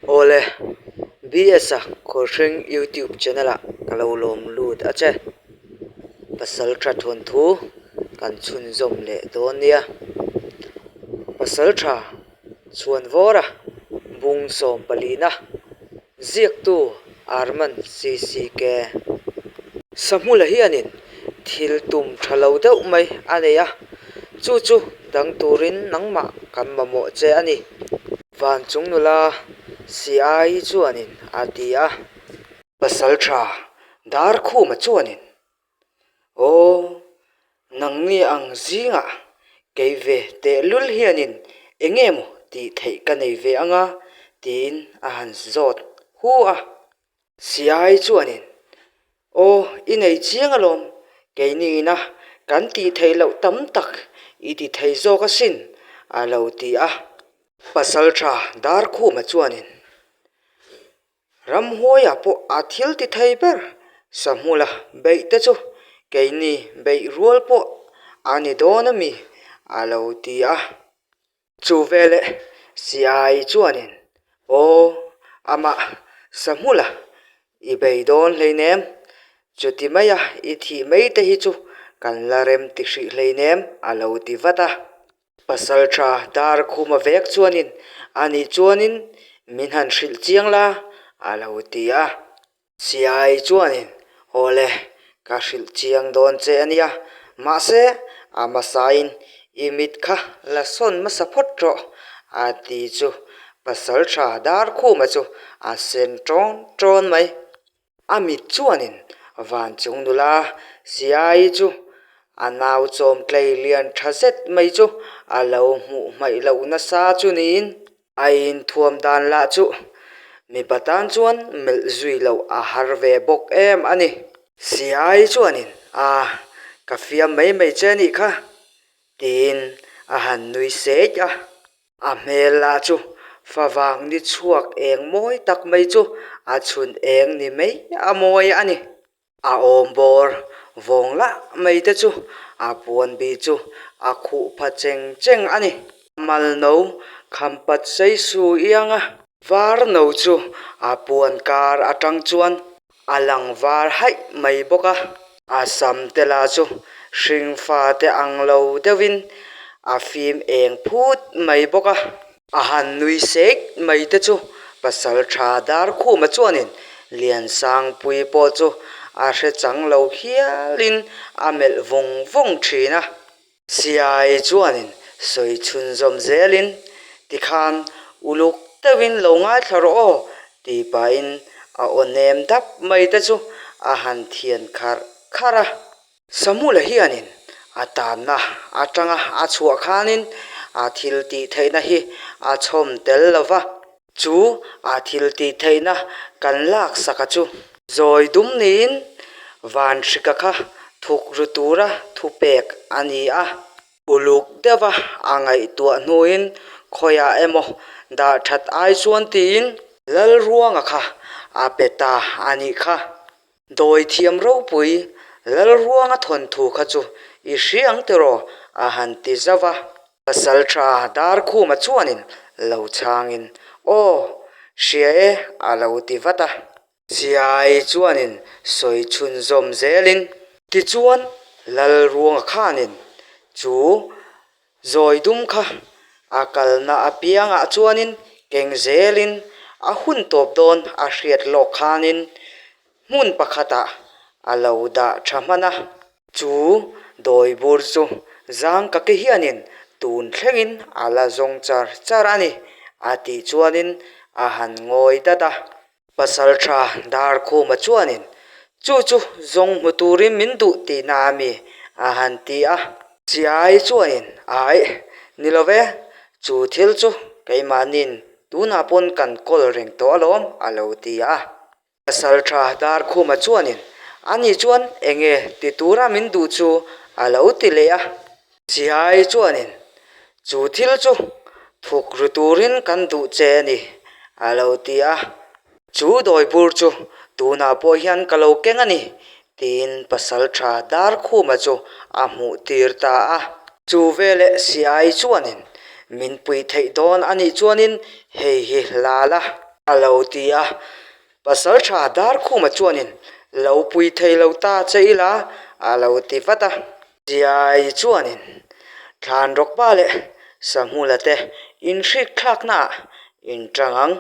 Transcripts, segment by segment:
Awle, BS-a Khawlhring YouTube channel-ah ka lo lawm lut a che. Pasaltha thawnthu kan chhunzawm leh dawn nia. Pasaltha Chhuanvawra bung sawmpalina ziaktu Arman CCK. Sahmula hianin thil tum tha lo deuh mai a nei a, chu chu dang turin nangmah kan mamawh che a ni. Van chung nula Siai chuanin a ti a. Pasal tha Darkhuma chuanin, Aw, nangni ang zingah kei ve tehlul hianin eng nge maw tih theih ka nei ve anga? tiin a han zawt hu a. Siai chuanin, Aw, i nei chiang alawm, keini ina kan tih theih loh tam tak i ti thei zawk asin, a lo ti a. Pasalṭha Darkhuma chuanin, Ramhuaiah pawh a thil ti thei ber, Sahmula beih te chu keini beih rual pawh a ni dawn a mi? a lo ti a. Chu veleh Siai chuanin, Aw, amah Sahmula i bei dawn hleinem, chuti maia i thih mai te hi chu kan la rem ti hrih hleinem, a lo ti vat a. Pasalṭha Darkhuma vek chuanin ani chuanin min han hrilh chiang la a lo ti a. Siai chuanin Awle, ka hrilh chiang dawn che a nia, mahse a hmasain i mit kha la sawn hmasa phawt rawh a ti chu Pasalṭha Darkhuma chu a sen ṭawn ṭawn mai. A mit chuanin van chung nula Siai chu a nau chawm tlei lian tha zet mai chu a lo hmuh hmaih loh nasa chu niin a inthuam dan lah chu mipa tan chuan melh zui loh a har ve bawk em a ni. Siai chuanin a ka fiam mai mai che a nih kha tiin a han nui sek a. A hmel lah chu favang ni chhuak eng mawi tak mai chu a chhun eng ni mai a mawi a ni. A awm bawr vawng lah mai te chu a puan bih chu a khuh pha cheng cheng a ni. Mal no kham pat sei su iang a. Var no chu a puan kar atang chuan A lang var haih mai bawk a. A sam te lah chu hringfa te ang lo deuhin a fim eng phut mai bawk a. A han nui sek mai te chu pasal tha Darkhuma chuanin Liansangpui pawh chu a hre chang lo hialin a melh vawng vawng thin a. Siai chuanin sawi chhunzawm zelin, Tikhan uluk deuhin lo ngaithla rawh aw, tih pahin a aw nem dap mai te chu a han thian kharh kharh a. Samula hianin a tanna atanga a chhuah khanin a thil tih theihna hi a chhawm tel lo va. Chu a thil tih theihna kan laksak a chu. Zawi dum niin van hrika kha thuk ru tura thupek a ni a. Uluk deuha a ngaihtuah hnuin khawiah emaw dah that ai chuan tiin Lalruanga kha a pe ta a nih kha. Dawi thiam ropui Lalruanga thawnthu kha chu i hria ang tiraw? a han ti zauh a. Pasalṭha Darkhuma chuanin lo chhangin, Aw, hria e a lo ti vat a. Siai chuanin sawi chhunzawm zelin. Tichuan Lalruanga khanin chu Zawi dum kha a kalna apiangah chuanin keng zelin a hun tawp dawn a hriat lawk khanin hmun pakhatah a lo dah tha hman a. Chu dawi bur chu zang ka ke hianin tun thlengin a la zawng char char a ni a tih chuanin a han ngawi dat a. Pasalṭha Darkhuma chuanin, Chu chu zawng hmu turin min duh tihna a mi? a han ti a. Chiai chuanin, Aih, ni lo ve, chu thil chu keimahni'n tunah pawn kan kawl reng tawh alawm, a lo ti a. Pasalṭha Darkhuma chuanin, Ani chuan enge ti tura min duh chu a lo ti leh a. Chiai chuanin, Chu thil chu thuk ru turin kan duh che a ni, a lo ti a. Chu dawi bur chu tunah pawh hian ka lo keng a ni, tiin pasalṭha Darkhuma chu a hmuh tir ta a. Chu veleh Siai chuanin, Min pui theih dawn a nih chuanin hei hi la la. A lo ti a. Pasalṭha Darkhuma chuanin, Lo pui thei lo ta che ila, a lo ti vat a. Siai chuanin, Thlanrawkpa leh Sahmula te inhrikthlaknaah in ṭang ang.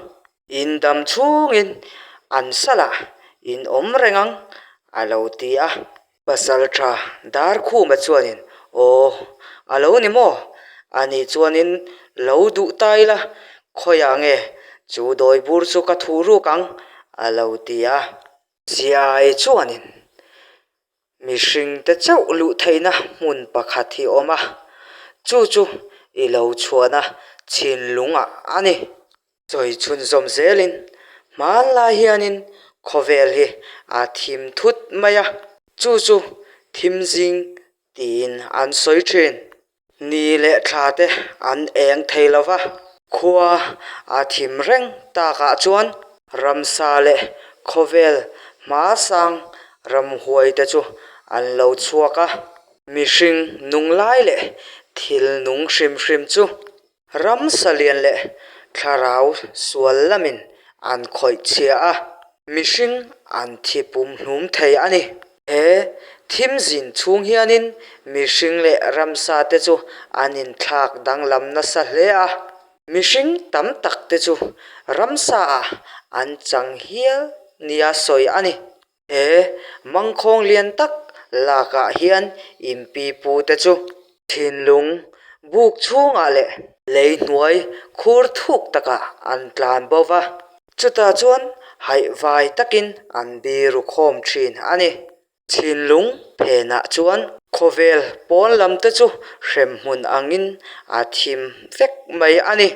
In dam chhungin an salah in awm reng ang, a lo ti a. Pasalṭha Darkhuma chuanin, Aw, a lo ni maw? Ani chuanin lo duh ta ila, khawiah nge chu dawi bur chu ka thuh ruk ang? a lo ti a. Siai chuanin mihringte chauh luh theihna hmun pakhat hi awm a, chu chu i lo chhuahna chhinlungah a ni. Sawi chhunzawm zelin hmanlai hianin khawvel hi a thim thut mai a, chu chu thim zing tiin an sawi thin. Ni leh thla te an eng thei lo va, khua a thim reng takah chuan ramsa leh khawvel hmasang ramhuai te chu an lo chhuak a, mihring nung lai leh thil nung hrim hrim chu Ramsa lian leh thlarau sual lamin an khawih chhia a, mihring an thi pum hlum thei a ni. He thim zin chhung hianin mihring leh ramsa te chu an inthlak danglam nasa hle a, mihring tam tak te chu ramsa ah an chang hial nia sawi a ni. He mangkhawng lian tak lakah hian inpipu te chu thinlung buk chhungah leh lei hnuai khur thuk takah an tlan bo va, chutah chuan haihvai takin an biru khawm thin a ni. Thinlung phenah chuan khawvel pawn lam te chu hremhmun angin a thim vek mai a ni.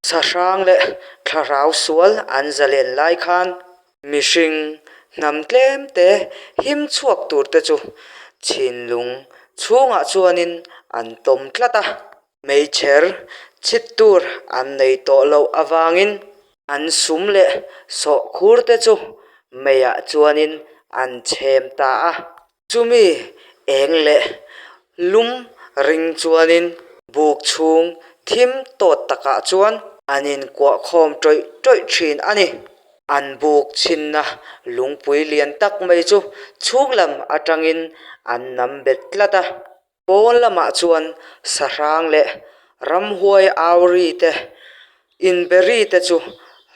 Sahrang leh thlarau sual an zalen lai khan mihring hnam tlem te him chhuak tur te chu chhinlung chhungah chuanin an tawm tlat a, meichher chhit tur an nei tawh loh avangin an sum leh sawhkhur te chu meiah chuanin an chhem ta a. Chumi eng leh lum ring chuanin buk chhung thim tawt takah chuan an inkuah khawm tawih tawih thin a ni. An buk chhinna lungpui lian tak mai chu chhung lam atangin an nam bet tlat a. Pawn lamah chuan sahrang leh ramhuai auri te inberi te chu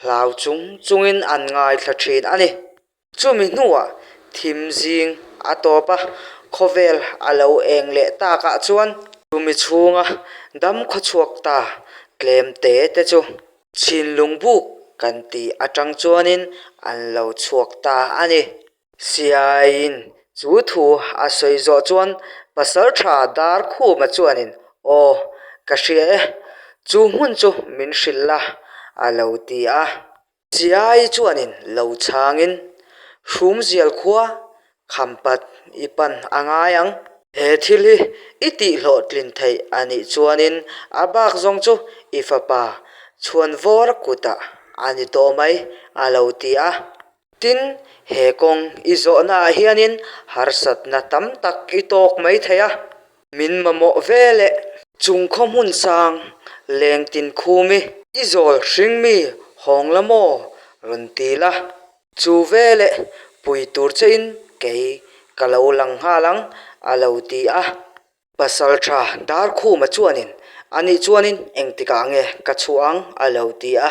hlau chung chungin an ngaithla thin a ni. Chumi hnuah thim zing a tawp a, khawvel a lo eng leh takah chuan chumi chhunga dam khawchhuak ta tlem te te chu chhinlung buk kan tih atang chuanin an lo chhuak ta a ni. Siaiin chu thu a sawi zawh chuan Pasaltha Darkhuma chuanin Aw, ka hria e, chu hmun chu min hrilh la a lo ti a. Chiai chuanin lo chhangin Hrumzial khua khampat i pan a ngai ang. He thil hi i tihhlawhtlin theih a nih chuanin a bak zawng chu i fapa chhuanvawr kutah a ni tawh mai a lo ti a. Tin, he kawng i zawhnaah hianin harsatna tam tak i tawk mai thei a. Min mamawh ve leh. Chung khaw hmun sang leng tin khum i. I zawl hring mi hawng la maw rawn ti la. Chu ve leh pui tur che in kei ka lo lang nghal ang a lo ti a. Pasal tha Darkhuma chuanin anih chuanin engtikah nge ka chhuah ang a lo ti a.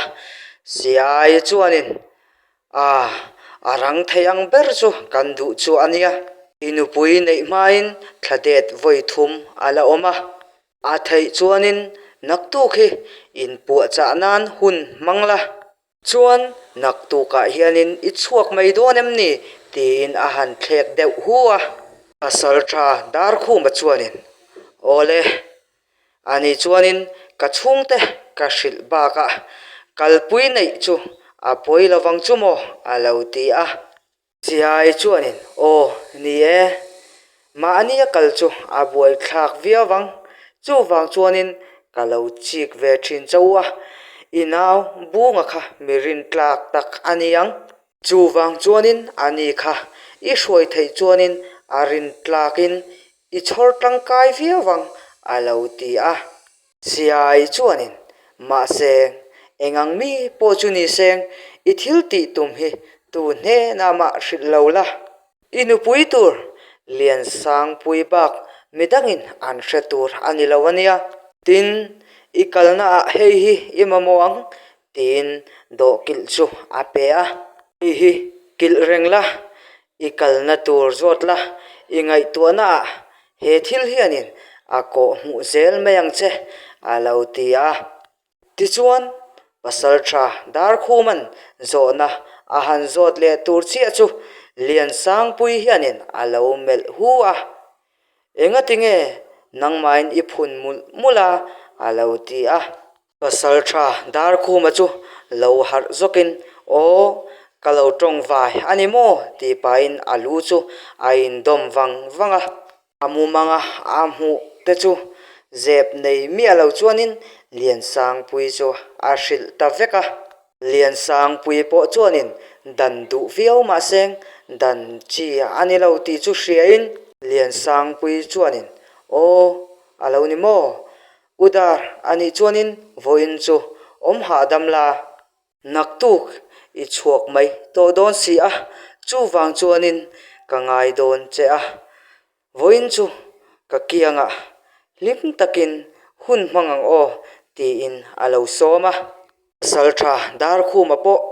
Siai chuanin A, a rang thei ang ber chu kan duh chu a nia. I nupui neih hmain thla det vawi thum a la awm a. A theih chuanin naktuk hi inpuahchah nan hun hmang la. Chuan naktukah hianin i chhuak mai dawn em ni? tiin a han thlek deuh hu a. Pasal tha Darkhuma chuanin, Awle, Ani chuanin ka chhungte ka hrilh bakah kalpui neih chu a pawi lovang chu maw a lo ti a. Chiai chuanin aw ni e, mahnia kal chu a buaithlak viau vang, chuvang chuanin ka lo chik ve thin chauh a, i nau bunga kha mi rintlak tak a ni ang. Chuvang chuanin ani kha i hruai theih chuanin a rintlakin I chhawr tangkai viau vang a lo ti a. Siai chuanin, Mahse, Engang mi pawh chu ni seng, i thil tih tum hi tu hnenah mah hrilh lo la. I nupui tur Liansangpui bak midangin an hre tur a ni lo a nia. Tin, i kalnaah hei hi i mamawh ang tiin dawhkilh chu a pe a. Hei hi kilh reng la, i kalna tur zawt la, i ngaihtuahnaah he thil hianin a kawh hmuh zel mai ang che, a lo ti a. Tichuan, Pasalṭha Darkhuma'n zawhna a han zawt leh tur chiah chu Liansangpui hianin a lo melh hu a. Engati nge nangmahin i phun mulh mulh a? a lo ti a. Pasalṭha Darkhuma chu lo harh zawkin, Aw, ka lo ṭawng vai a ni maw? tih pahin a lu chu a indawm vang vang a. A mumanga a hmuh te chu zep nei miah lo chuanin Liansangpui chu a hrilh ta vek a. Liansangpui pawh chuanin dan duh viau mahse dan chi a ni lo tih chu hriain Liansangpui chuanin, Aw, a lo ni maw? U Dar a nih chuanin vawiin chu awm hahdam la. Naktuk i chhuak mai tawh dawn si a, chuvang chuanin ka ngai dawn che a. Vawiin chu ka kiangah hlim takin hun hmang ang aw tiin a lo sawm a. Saltha Darkhuma pawh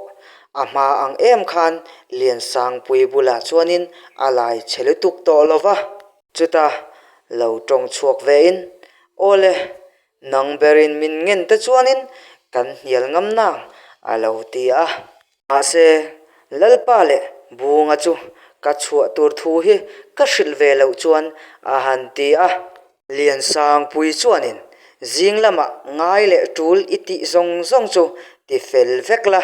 a hma ang em khan Liansangpui bulah chuanin a lai chhe lutuk tawh lo va. Chutah lo tawng chhuak vein, Aw le, Nang berin min ngen te chuanin kan hnial ngam nang a lo ti a. Mahse, Lalpa leh Bunga chu ka chhuah tur thu hi ka hrilh ve loh chuan a han ti a. Liansangpui chuanin zing lamah ngai leh tul i tih zawng zawng chu ti fel vek la.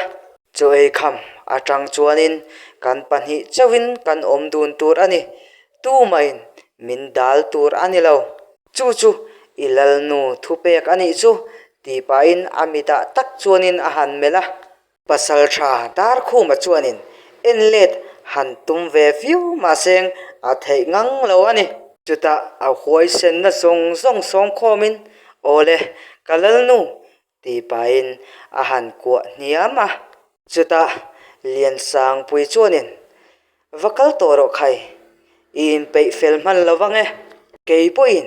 Chaw ei kham atang chuanin kan pahnih chauhin kan awm dun tur a ni. Tumahin min dal tur a ni lo. Chu chu i lalnu thupek a nih chu, tih pahin a mitah tak chuanin a han melh a. Pasalṭha Darkhuma chuanin en let han tum ve viau mahse a theih ngang lo a ni. Chutah a huaisenna zawng zawng sawm khawmin, Aw le, ka lalnu, tih pahin a han kuah hniam a. Chutah Liansangpui chuanin, Va kal tawh rawh khai, i inpeih fel hman lo vang e. Kei pawhin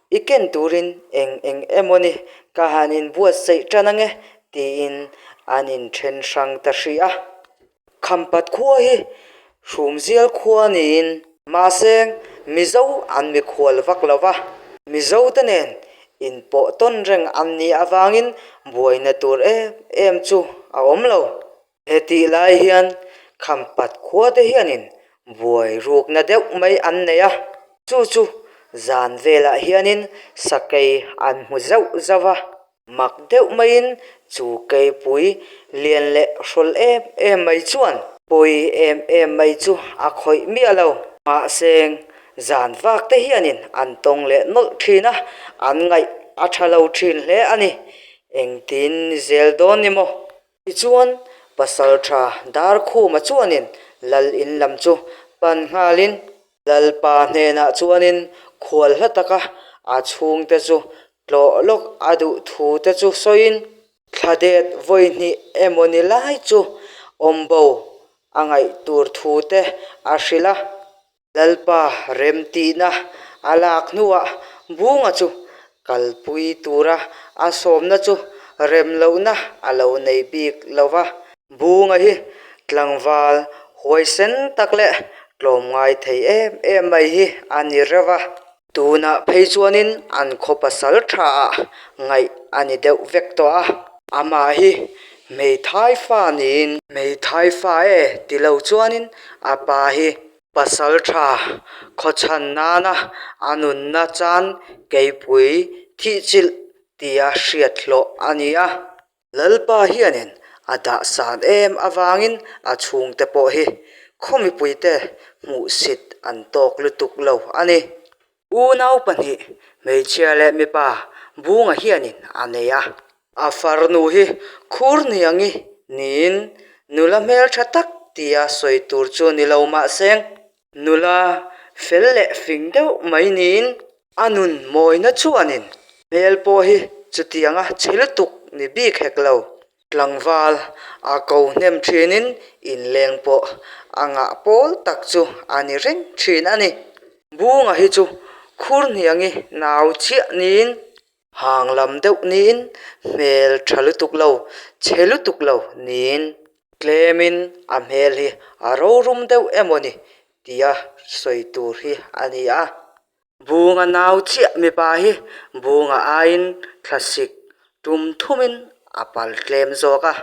i ken turin eng eng emaw ni ka han inbuatsaih tan ange tiin an inthen hrang ta hrih a. Khampat khua hi Hrumzial khua niin mahse Mizo an mikhual vak lo va, Mizote nen inpawh tawn reng an nih avangin buaina tur em em chu a awm lo. Hetih lai hian Khampat khuate hianin buai rukna deuh mai an nei a, chu chu zan velah hianin sakei an hmu zauh zauh a. Mak deuh maiin chu keipui lian leh hrawl em em mai chuan pawi em em mai chu a khawih miah lo. Mahse, zan vak te hianin an tawng leh nawlh thin a, an ngaih a tha lo thin hle a ni. Engtin ni zel dawn ni maw? Tichuan, Pasaltha Darkhuma chuanin Lal in lam chu pan nghalin Lalpa hnenah chuanin khual hla taka a chhungte chu tlawh lawk a duh thu te chu sawiin thla det vawi hnih emaw ni lai chu awmbo a ngaih tur thu te a hrilh a. Lalpa remtihna a lak hnuah Bunga chu kalpui tura a sawmna chu rem lohna a lo nei bik lo va. Bunga hi tlangval huaisen tak leh tlawmngai thei em em mai hi a ni reuh a. Tunah phei chuanin an khaw pasal thaah ngaih a ni deuh vek tawh a. Amah hi hmeithai fa niin. Hmeithai fa e ti lo chuanin a pa hi pasal tha khawchhan nana a nunna chan keipui thihchilh tia hriat hlawh a ni a. Lalpa hianin a dah san em avangin a chhungte pawh hi khaw mipuite hmuhsit an tawk lutuk lo a ni. Unau pahnih, hmeichhia leh mipa Bunga hianin a nei a. A farnu hi khur niangi niin nula hmeltha tak tia sawi tur chu ni lo mahse Nula fel leh fing deuh mai niin a nun mawina chuanin hmel pawh hi chutianga chhe lutuk ni bik hek lo. Tlangval a ko hnem thinin inleng pawh a ngah pawl tak chu a ni reng thin a ni. Bunga hi chu khur hniangi nau chiah niin hang lam deuh niin hmel tha lutuk lo, chhe lutuk lo niin tlemin a hmel hi a rorum deuh emaw ni tia sawi tur hi a ni a. Bunga nau chiah mipa hi bunga aiin thlasik tum thumin a pal tlem zawk a.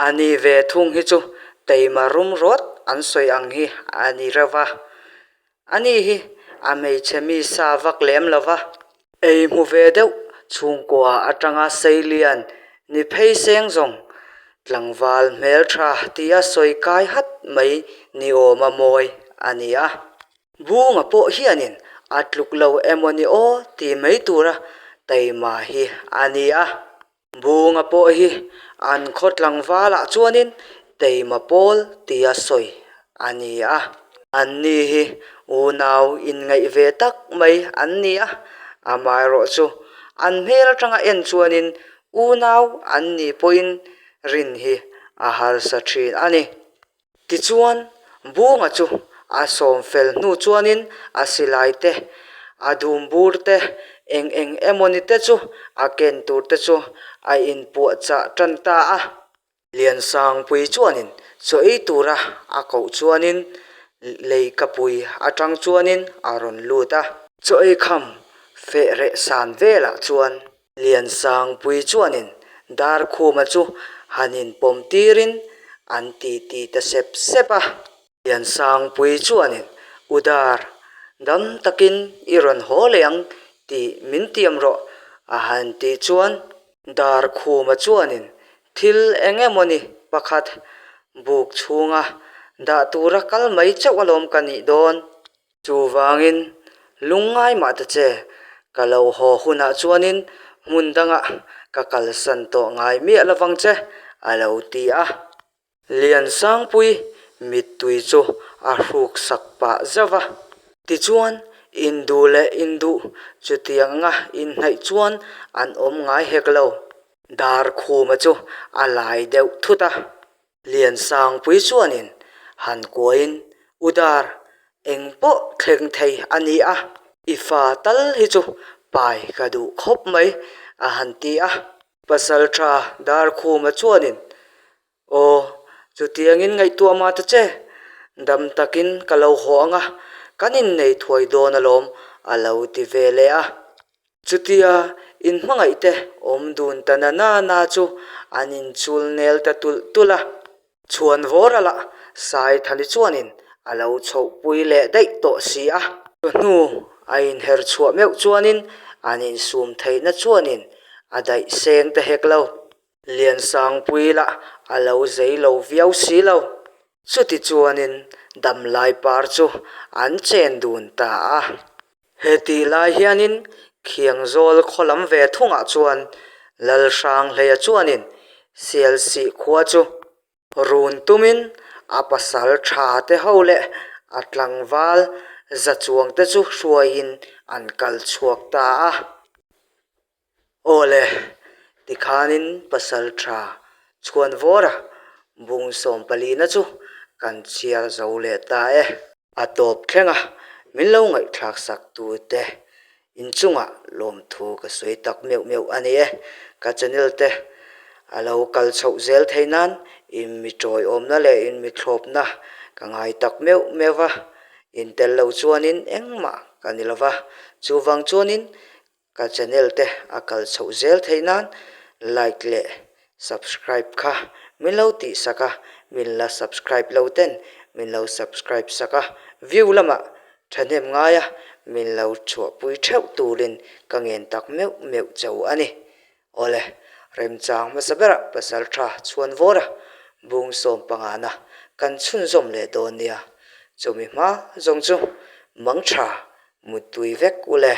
A ni ve thung hi chu teima rum rawt an sawi ang hi a ni reuh va. A ni hi a hmeichhe mi sa vak lem lo va. Ei hmu ve deuh chhungkua atanga seilian ni phei seng zawng tlangval hmeltha tia sawi kai hat mai ni awma mawi a ni a. Bunga pawh hianin a tluk lo emaw ni aw ti mai tura taima hi a ni a. Bunga pawh hi an khaw tlangvalah chuanin taima pawl tia sawi a ni a. Anni hi unau inngaih ve tak mai an ni a, amaherawhchu an hmel atanga en chuanin unau an ni pawhin rin hi a harsa thin a ni. Tichuan, Bunga chu a sawm fel hnu chuanin a silai te, a dum bur te, eng eng emawni te chu a ken tur te chu a inpuahchah tan ta a. Liansangpui chuanin chaw ei tura a koh chuanin leikapui atang chuanin a rawn lut a. Chaw ei kham feh reh san velah chuan Liansangpui chuanin Darkhuma chu han inpawm tirin an titi ta sep sep a. Liansangpui chuanin, U Dar, dam takin i rawn haw leh ang tih min tiam rawh a han tih chuan Darkhuma chuanin thil eng emawni pakhat buk chhunga dah tura kal mai chauh alawm ka nih dawn. Chuvangin, lungngai mah ta che, ka lo haw hunah chuanin hmun dangah ka kalsan tawh ngai miah lovang che, a lo ti a. Liansangpui mittui chu a hruk sak pah zauh va. Tichuan, induh leh induh chutianga inhnaih chuan an awm ngai hek lo. Darkhuma chu a lai deuh thut a. Liansangpui chuanin han kuahin, U Dar, eng pawh thleng thei a ni a, i fa tal hi chu pai ka duh khawp mai, a han ti a. Pasalṭha Darkhuma chuanin, Aw, chutiangin ngaihtuah mah ta che, dam takin ka lo haw ang a, kan innei thuai dawn alawm, a lo ti ve leh a. Chutia inhmangaihte awm dun ta na na na chu an inchul nel ta tulh tulh a. Chhuan vawr a lah Saithani chuanin a lo chhohpui leh daih tawh si a. Chawhnu a inher chhuah meuh chuanin an insum theihna chuanin a daih seng ta hek lo. Liansangpui lah a lo zei lo viau si lo. Chuti chuanin damlai par chu an chen dun ta a. Hetih lai hianin Khiangzawl khaw lam ve thungah chuan Lalhranghleia chuanin Sialsih khua chu run tumin a pasal tha te ho leh a tlangval za chuang te chu hruaiin an kal chhuak ta a. Aw le, tikhanin pasal tha chhuan vawra bung sawmpalina chu kan chhiar zo leh ta e. A tawp thleng a, min lo ngaihthlak sak tute inchungah lawmthu ka sawi tak meuh meuh a ni e. Ka channel te a lo kal chhoh zel thei nan in mi tawiawmna leh in mi thlawpna ka ngai tak meuh meuh va, in tel lo chuanin engmah ka ni lo va, chuvang chuanin Ka channel te a kal chhoh zel theih nan like leh subscribe kha min lo tih sak a, min la subscribe lo ten min lo subscribe sak a, view lamah thahnem ngai a min lo chhuahpui theuh turin ka ngen tak meuh meuh cho a ni. Awle, remchang hmasa berah pasal tha chhuan vawr a, bung sawm pangana kan chhunzawm leh dawn nia, chumi hma zawng chu mang tha muttui vek ule.